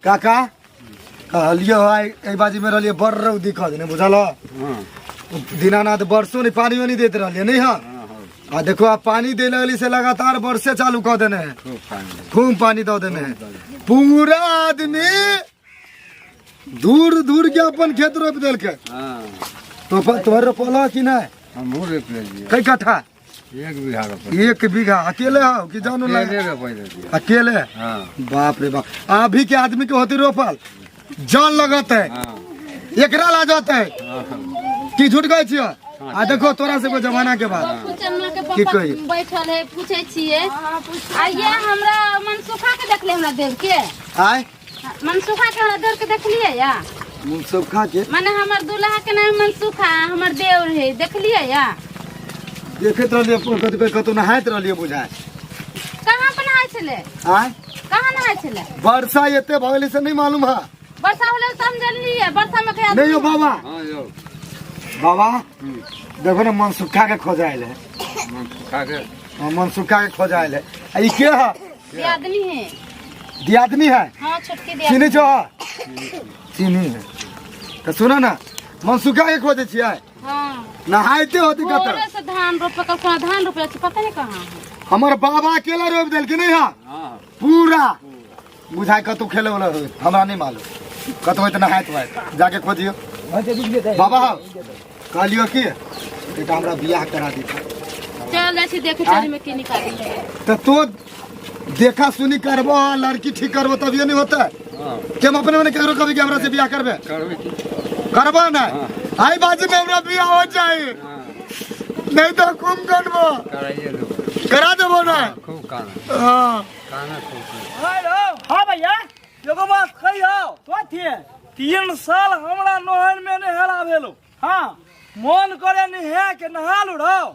काका कहलियो आइ एहि बाजी में रहलिए बड़ रौदी कह देने बुझल हाँ दीनानाथ बरसो नहीं पानियो नहीं देते रहलिए नहीं हाँ हाँ हाँ आ देखो आप पानी दे लगली से लगातार बरसे चालू कर देने है खूब पानी खूब पानी दऽ देने है पूरा आदमी दूर दूर के अपन खेत रोपि देलकै हाँ तो तोहर रोपल कि नहीं हमहूँ रोपि लेलियै कई कट्ठा एक बीघा रोपल एक बीघा अकेले हो कि जानो अकेले लगे रोपै लेलियै अकेले हाँ बाप रे बाप अभी के आदमी के होती रोपल जान लगत है हाँ एकरा ला जात है हाँ की झूठ कहै छियै आ देखो तोरा सबके जमाना के बाद फुचनमा के की पापा कही? बैठल है पूछे छियै आ ये हमरा मनसुखा के देखले हमरा देव के आय मनसुखा के हमरा देव के देखलिए या मुँह सब खा के माने हमर दूल्हा के नाम मनसुखा हमर देवर है देखलिए या देखैत रहलियै कतौ कतौ कतौ नहाइत रहलियै बुझाय कहाँ पर नहाय छलै आय कहाँ नहाय छलै वर्षा एते भऽ गेलै से नहि मालूम है वर्षा होले तऽ हम जानलिए वर्षा में कहिया नहीं हो बाबा हाँ यौ बाबा देखो ना मन सुखा के खोजायल है मन सुखा के हाँ, मन सुखा के खोजायल है आ ई के है दियादनी है दियादनी है हाँ छोटकी चिन्है दियादनी छो चिन्ही है तऽ सुनो ना मन सुखा के खोजै छियै हाँ नहाइते होती कतऽ भोरे से धान रोपे कल कोना धान रोपे छै पता नहीं कहाँ है हमर बाबा अकेला रोपि देलखिन नहीं है हाँ पूरा बुझाइ कतौ खेले वाला होय हमरा नहीं मालूम कतौ होइत नहाइत वाइत जाके खोजियो बाबा हौ कहलियो कि बेटा हमरा बियाह करा दी चल जाइ छी देखे चल में की निकाली तऽ तो देखा सुनी करबो आ लड़की ठीक करबो तभिए नहीं होता हाँ के हम अपने मने केकरो कभी कि हमरा से बियाह करबे करबै की करबो ना हाँ। आई बाजी में हमरा बियाह हो जाए हाँ नहीं तो कुम करबो कराइए देबै करा देबो ना खूब काना हाँ काना खूब हेलो हाँ भैया एगो बात कहियौ कथी है 3 साल हमरा नहर में नहेला भेलो हाँ मन करे नहा के नहा लू रहो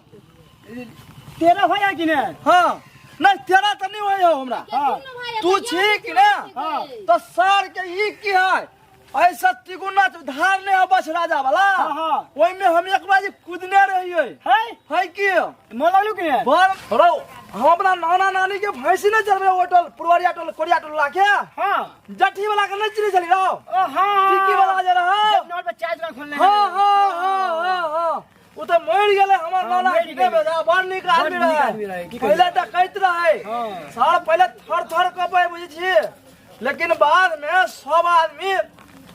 तेरा भैया कि ने हाँ नहीं तेरा तो नहीं होय हो हमरा हाँ तू छी कि ने हाँ। तो सर के ई की है ऐसा तिगुना धार नहीं हो बस राजा वाला हाँ, हाँ। ओहि में हम एक बार कूदने रहिए है है की मन लगलू कि ने बर रौ हम अपना नाना नानी के भैंसी नहीं चलबे होटल पुरवरिया टोल कोरिया टोल लाके हाँ जठी वाला के नहीं चिन्है छली रौ ओ हाँ टिक्की वाला जे रहौ नोट पर चाय दुकान खोलने हाँ हाँ हाँ हाँ हाँ ओ तऽ मरि गेलै हमर हाँ, नाना मरि के गेलै। बेटा बड़ नीक आदमी नीक आदमी रहै रहै, की पहिले डकैत रहै हाँ। साल पहिले थर थर कपै बुझै छी लेकिन बाद मे सब आदमी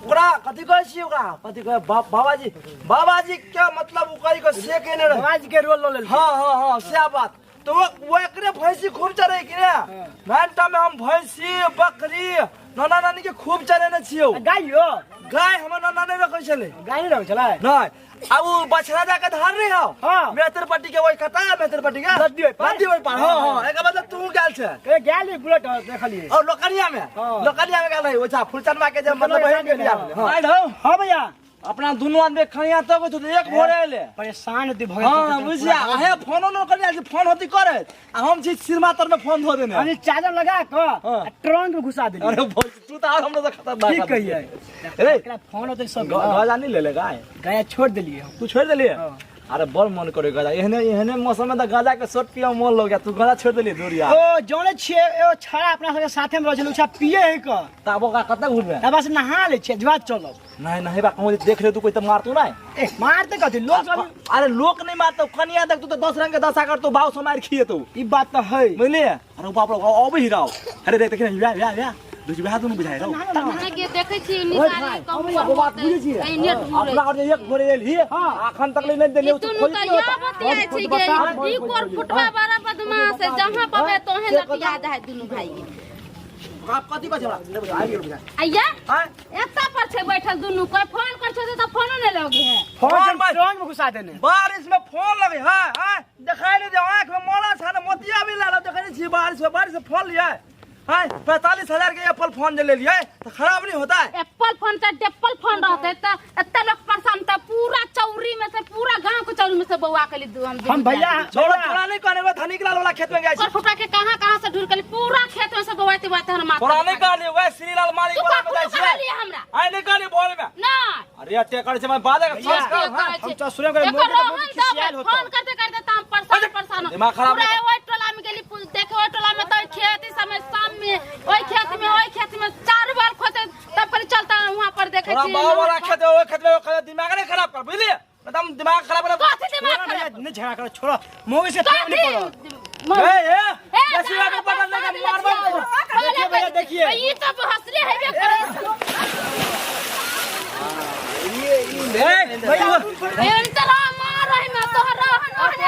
ओकरा कथी कहै छी ओकरा कथी कहै बाबाजी बाबाजी के मतलब ओ कहि कऽ से केने रहै बाबाजी के रोल लऽ लेलकै हाँ हाँ हाँ सएह बात तो वो एकरे भैंसी खूब चरे कि ने नानटा में हम भैंसी बकरी नाना नानी के खूब चरेने छियौ गाय यो गाय हमर नाना नहि रखै छलै गाय नहि रखै छलै नहि आ उ बछड़ा जाके धार नहीं हौ हाँ। मेहतर पट्टी के ओहि कता मेहतर पट्टी के नदी ओहि पार। नदी ओहि पार हाँ हाँ एकर मतलब तू गेल छै ए गेल रही बुलेट देखलियै और लोकनिया में हाँ। लोकनिया में गेल रही ओझा फुलचनमा के जे मतलब बहिन के बियाह भेलै हाँ। हाँ हाँ भैया अपना दुनू आदमी खनिया तक तो एक भोरे एले परेशान होती भगत हाँ बुझिया अहे फोनो न करिया जे फोन होती करे आ हम छी सिरमा तर में फोन धो देने अरे चार्जर लगा के हाँ। आ ट्रंक में घुसा देली अरे भोज तू तो और हमरा से खतरनाक की आदमी। कहिए रे एकरा फोन होते सब गजा नहीं ले ले गाय गाय छोड़ देलिए हम तू छोड़ देलिए हाँ। अरे बड़ मन करे गजा एहने एहने मौसम में तो गजा के शॉट पिया मन लग गया तू गजा छोड़ देलिए दूर यार ओ जौने छिए ओ छड़ा अपना सबके साथे में रहै छलै उछा पिए है क तब ओकरा कतऽ घुरबे तब बस नहा ले छिए जुआ चलब नहीं नहीं बा कहूं देख ले तू कोई तो मारतू नहीं ए मारते कथी लोग सब अरे लोक नहीं मारतो कनिया देख तू तो 10 रंग के दशा कर तो भाव से मार खिए तू ई बात तो है बुझलिए अरे बाप रे अबे ही रहो अरे देख देखिए या या या दुझ बिहा दुनू बुझाइ रहो हमरा के देखै छी निकाली कहूँ एगो बात बुझै छियै कहीं नेट घुरै अपना और जे एक भोरे एल ही अखन तक ले नहीं देले ई दुनू तऽ या बतियाइ छै गे ई कोर फुटवा बड़ा बदमाश है जहाँ पवे तोहे लटिया जाइ दुनू भाई आप कथि बजे हमरा ले बुझा आबि गेल बुझा आइया आय एतऽ पर छै बैठल दुनू कोई फोन कर छै तऽ फोनो नहि लगे है फोन फोन से ट्रंक में घुसा देने बारिश में फोन लगे है आय देखाई नहीं दे आंख में मोला छा ने मोतिया भी लालो देखै नहीं छी बारिश में बारिश में फोन लिया आय 45,000 के एप्पल फोन जे ले लिए तो खराब नहीं होता है एप्पल फोन तऽ डेप्पल फोन रहते तऽ एते लोग परेशान तऽ पूरा चौरी में से पूरा गांव के चौरी में से बौआ के लिए हम हम भैया छोड़ा तोरा नहीं कहने धनिक लाल वाला खेत में गए कोर फुटवा के कहाँ कहाँ से ढूंढ के लिए पूरा खेत में से बौआते बौआते हम माथा तोरा नहीं कहली वह श्रीलाल मालिक तू वाला में कखनो जाइ कहलियै हमरा आय नहीं कहली भोर में नहीं अरे अटे करे छै मैं बाजे के भैया, संस्कार हम हाँ। हम तो सुने करे एकर मोदी रोहन बहुत दब खिसियाल होता फोन करते करते त हम परेशान परेशान हो। दिमाग खराब पूरा नहीं ओहि टोला में गेली देखे ओहि टोला में तो खेत ई सब में शाम में ओहि खेत में ओहि खेत में चारू बार खोजे तोरा छी बाबा वाला खेत ओहि खेत में ओहि दिमाग नहीं खराब कर बुझलिए एकदम दिमाग खराब कर कथी दिमाग खराब नहीं झगड़ा करो छोड़ो मोगी से प्रेम नहीं पड़ो ए ए ए, जैसी आगे पकड़ लेके मारबो देखिए भैया, देखिए। ई तो हंसले हेबे करे ए भैया एन तोरा मार रही में तोहर रहन ओहने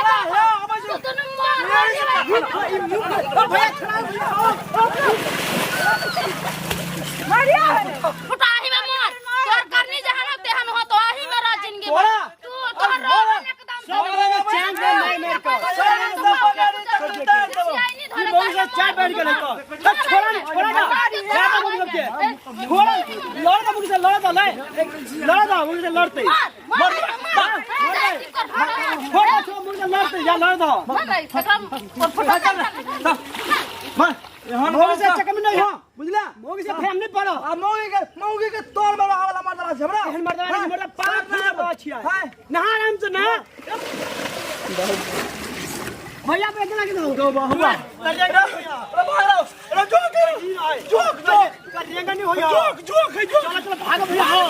तू दुनू मार रही फुटाही में मार तोहर करनी जहन हो तेहन हो तो आही में रह जिंदगी भर। तोरा? तू तोहर रहन एकदम सब चांद में मार मार कर ई मोगी से चाय बैठ गेलै तो तब छोड़ा नहीं छोड़ा ना जा तो मोगी सबके छोड़ा लड़ दा मोगी से लड़ दा ले लड़ दा मोगी से लड़ते मार मार छोड़ा छोड़ा मोगी से लड़ते जा लड़ दा मार एहन मोगी से चक्कर में नहीं हो बुझला मोगी से प्रेम नहीं पड़ो आ मौगी के तोर में वाला मर्दवा छै हमरा एहन मर्दवा नहीं मर्दवा पाप हां फूल छिया हां नहा आराम से नहा भैया पे इतना के दो हुआ अरे भाग रहो अरे जोक जोक जोक करिएगा नहीं होया जोक जोक है जोक चलो चलो भागो भैया हो